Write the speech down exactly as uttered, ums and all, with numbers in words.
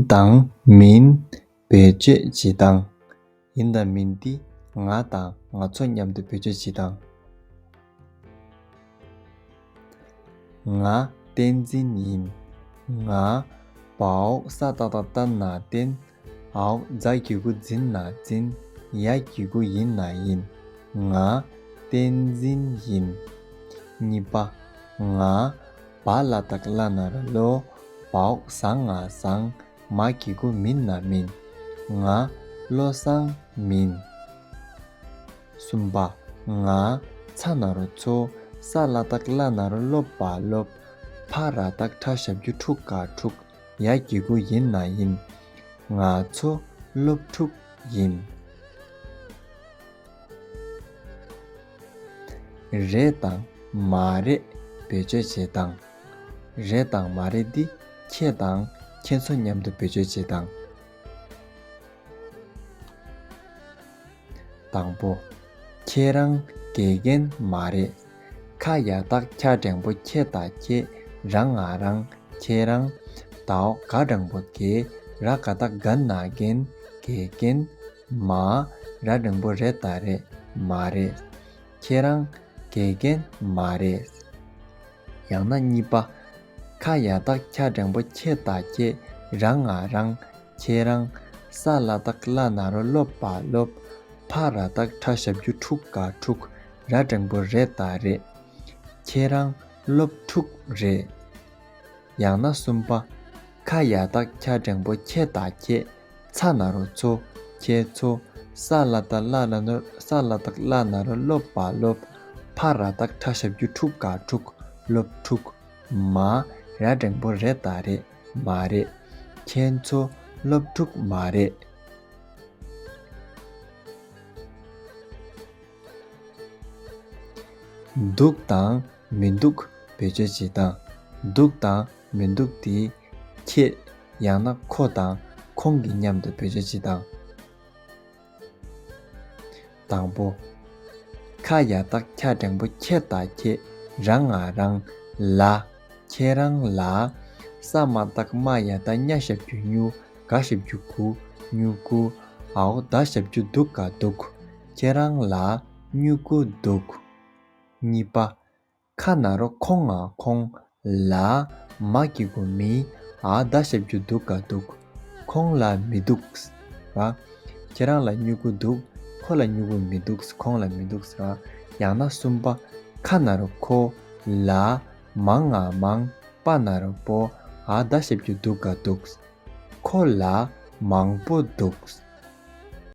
དང་མིན་བེད་སྤྱོད་བྱེད་སྟངས། ཡིན་དང་མིན་འདི་ང་དང་ང་ཚོ་མཉམ་དུ་བེད་སྤྱོད་བྱེད་སྟངས། ང་བསྟན་འཛིན་ཡིན། ང་། བའོ་ས་ཏ་བཏགས་བཏའ་ན་བསྟན། འའོ་ཛ་གི་གུ་འཛིན་ན་འཛིན། ཡ་གི་གུ་ཡིན་ན་ཡིན། ང་བསྟན་འཛིན་ཡིན། གཉིས་པ། ང་། བ་ལ་བཏགས་བླ་ན་རོ་བློ། བའོ་ཟ་ང་བཟང་། མ་གི་གུ་མིན་ན་མིན། ང་བློ་བཟང་མིན། གསུམ་པ། ང་། ཚ་ན་རོ་ཚོ། ས་ལ་བཏགས་སླ་ན་རོ་སློ་བ་སློབ། ཕ་ར་བཏགས་ཕྲ་ཞབས་ཀྱུ་ཕྲུ་ག་ཕྲུག་ཡ་གི་གུ་ཡིན་ན་ཡིན། ང་ཚོ་སློབ་ཕྲུག་ཡིན། རེད་དང་མ་རེད་བེད་སྤྱོད་བྱེད་སྟངས། རེད་དང་མ་རེད་འདི་ཁྱེད་དང་ཁྱེད་ཚོ་མཉམ་དུ་བེད་སྤྱོད་བྱེད་སྟངས། དང་པོ། ཁྱེད་རང་དགེ་རྒན་མ་རེད། ཁ་ཡ་བཏགས་ཁྱ་འགྲེང་བུ་ཁྱེད་དང་ཁྱེད། ར་ང་རང་། ཁྱེད་རང་། དའོ་ག་འགྲེང་བུ་དགེ། ར་ག་བཏགས་རྒ་ན་རྒན། དགེ་རྒན། མ། ར་འགྲེང་བུ་རེད་དང་རེད། མ་རེད། ཁྱེད་རང་དགེ་རྒན་མ་རེད། ཡང་ན་གཉིས་པ། ཁ་ཡ་བཏགས་ཁྱ་འགྲེང་བུ་ཁྱེད་དང་ཁྱེད། ར་ང་རང་། ཁྱེད་རང་། ས་ལ་བཏགས་སླ་ན་རོ་སློ་བ་སློབ། ཕ་ར་བཏགས་ཕྲ་ཞབས་ཀྱུ་ཕྲུ་ག་ཕྲུག་ར་འགྲེང་བུ་རེད་དང་རེད། ཁྱེད་རང་སློབ་ཕྲུག་རེད། ཡང་ན་གསུམ་པ། ཁ་ཡ་བཏགས་ཁྱ་འགྲེང་བུ་ཁྱེད་དང་ཁྱེད། ཚ་ན་རོ་ཚོ། ཁྱེད་ཚོ། ས་ལ་བཏགས་སླ་ན་རོ། ས་ལ་བཏགས་སླ་ན་རོ་སློ་བ་སློབ། ཕ་ར་བཏགས་ཕྲ་ཞབས་ཀྱུ་ཕྲུ་ག་ཕྲུག་སློབ་ཕྲུག་མ། ར་འགྲེང་བུ་རེད་དང་རེད། མ་རེད། ཁྱེད་ཚོ་སློབ་ཕྲུག་མ་རེད། འདུག་དང་མི་འདུག་བེད་སྤྱོད་བྱེད་སྟངས། འདུག་དང་མི་འདུག་དེ་ཁྱེད་ཡང་ན་ཁོ་དང་ཁོང་གི་མཉམ་དུ་བེད་སྤྱོད་བྱེད་སྟངས། དང་པོ། ཁ་ཡ་བཏགས་ཁྱ་འགྲེང་བུ་ཁྱེད་དང་ཁྱེད། ར་ང་རང་། ལ། ཁྱེད་རང་ལ། ས་མ་བཏགས་སྨ་ཡ་བཏགས་སྨྱ་ཞབས་ཀྱུ་སྨྱུ། ག་ཞབས་ཀྱུ་གུ། སྨྱུ་གུ། འའོ་ད་ཞབས་ཀྱུ་འདུག་ག་འདུག་ཁྱེད་རང་ལ་སྨྱུ་གུ་འདུག་གཉིས་པ། ཁ་ན་རོ་ཁོ་ང་ཁོང་། ལ། མ་གི་གུ་མི། འ་ད་ཞབས་ཀྱུ་འདུག་ག་འདུག་ཁོང་ལ་མི་འདུག་ར། ཁྱེད་རང་ལ་སྨྱུ་གུ་འདུག་ཁོ་ལ་སྨྱུ་གུ་མི་འདུག་ཁོང་ལ་མི་འདུག་ར། ཡང་ན་གསུམ་པ། ཁ་ན་རོ་ཁོ། ལ། མ་ང་མང་། པ་ན་རོ་པོ། འ་ད་ཞབས་ཀྱུ་འདུག་ག་འདུག་ཁོ་ལ་མང་པོ་འདུག